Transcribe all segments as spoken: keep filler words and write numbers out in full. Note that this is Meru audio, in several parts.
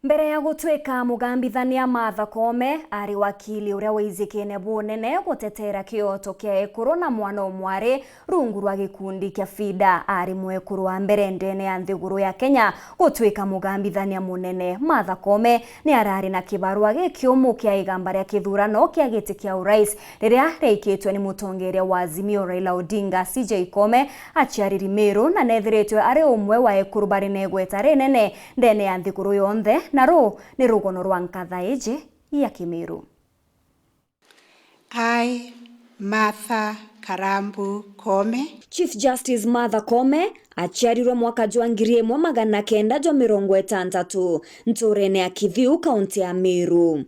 Mbere ya gutwika mugambithania, Martha Koome ari wakili uria waijikene bunene gutetera kioto kia ekuru na mwana o mwari rungu rwa gikundi kia FIDA. Ari mwekuru wa mbere ndene ya nthiguru ya Kenya gutwika mugambithania munene. Martha Koome ni arari na kibarua gikiumu kia igamba ria kithurano kia giti kia urais riria riaikitwe ni mutongeria wa Azimio Raila Odinga. C J Koome aciariri Meru na nethiritwe ari umwe wa ekuru bari na igweta rinene ndene ya nthiguru yonthe, na ruu ni rugono rwa nkatha iji ya Kimiru. I, Martha Karambu Koome. Chief Justice Martha Koome aciarirwe mwaka jwa ngiri imwe magana kenda jwa mirongo itantatu nturene ya Kithiu, kaunti ya Meru.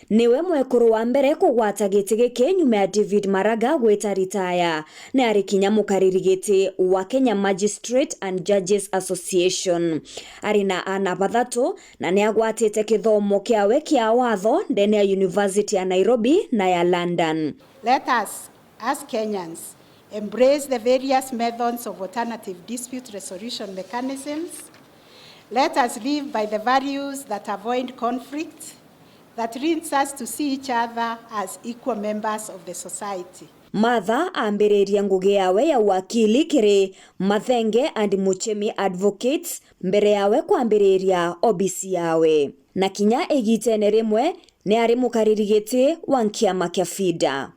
Niwe mwekuru wa mbere kugwata giti giki nyuma ya David Maraga gwita ritaya. Ni ari kinya mukariri giti wa Kenya Magistrate and Judges Association. Ari na aana bathatu na ni agwatite kithomo kiawe kia watho ndene ya University ya Nairobi na ya London. Let us, as Kenyans, embrace the various methods of alternative dispute resolution mechanisms. Let us live by the values that avoid conflict, that leads us to see each other as equal members of the society. Martha ambiririe ngugi yawe ya uwakili kiri Mathenge and Muchemi Advocates mbere yawe kwambiriria obisi yawe, na kinya igitene rimwe ni ari mukariri giti wa nkiama kia FIDA.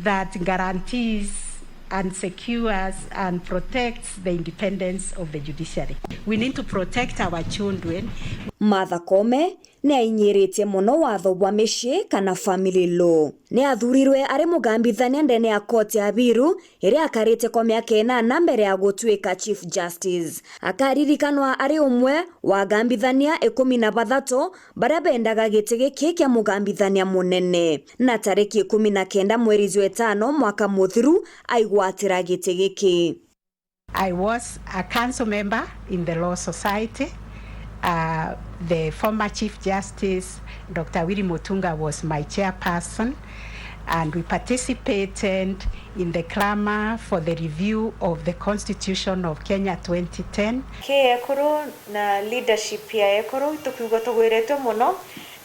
That guarantees and secures and protects the independence of the judiciary. We need to protect our children. Martha Koome ni ainyiritie mono watho bwa micii kana family law. Ni athurirwe ari mugambithania ndene ya koti ya Biru iria akarite kwa miaka inana mbere ya gutwika Chief Justice. Akaririkanwa ari umwe wa agambithania ikumi na bathatu baria bendaga giti giki kia mugambithania munene, na tariki ikumi na kenda mweri jwa itano mwaka muthiru aigwatira giti giki. I was a council member in the Law Society. Uh, the former Chief Justice, Doctor Willy Mutunga, was my chairperson, and we participated in the clamour for the review of the Constitution of Kenya twenty ten. Ki ekuru na leadership ya ekuru, tukiuga tugwiritwe mono,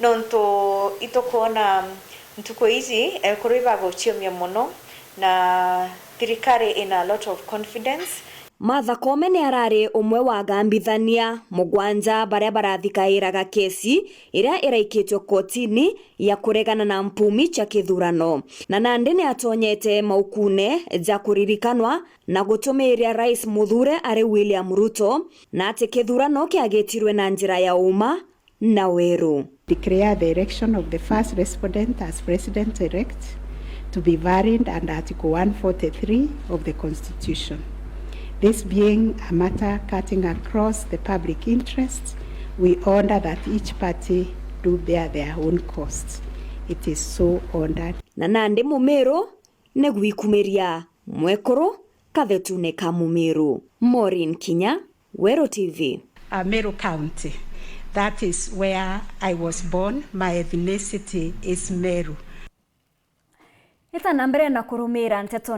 nontu itukwona ntuku iji ekuru ibaguciumia mono, na thirikari ina a lot of confidence. Martha Koome ni arari umwe wa agambithania mugwanja baria barathikairaga kesi iria iraikitwe kotini ya kuregana na mpumi cia kithurano, na nandi ni atonyete maukune ja kuririkanwa na gutumiiria Rais muthure ari William Ruto, na ati kithurano kiagitirwe na njira ya uma na weru. Declare the election of the first respondent as president-elect to be valid under Article one forty-three of the Constitution. This being a matter cutting across the public interest, we order that each party do bear their own costs. It is so ordered. Na nandi Mumiru ni gwikumiria mwekuru kathetune ka Mumiru. Maureen Kinya, Weru T V. Uh, Meru County. That is where I was born. My ethnicity is Meru. Eta na mbere na kurumira nteto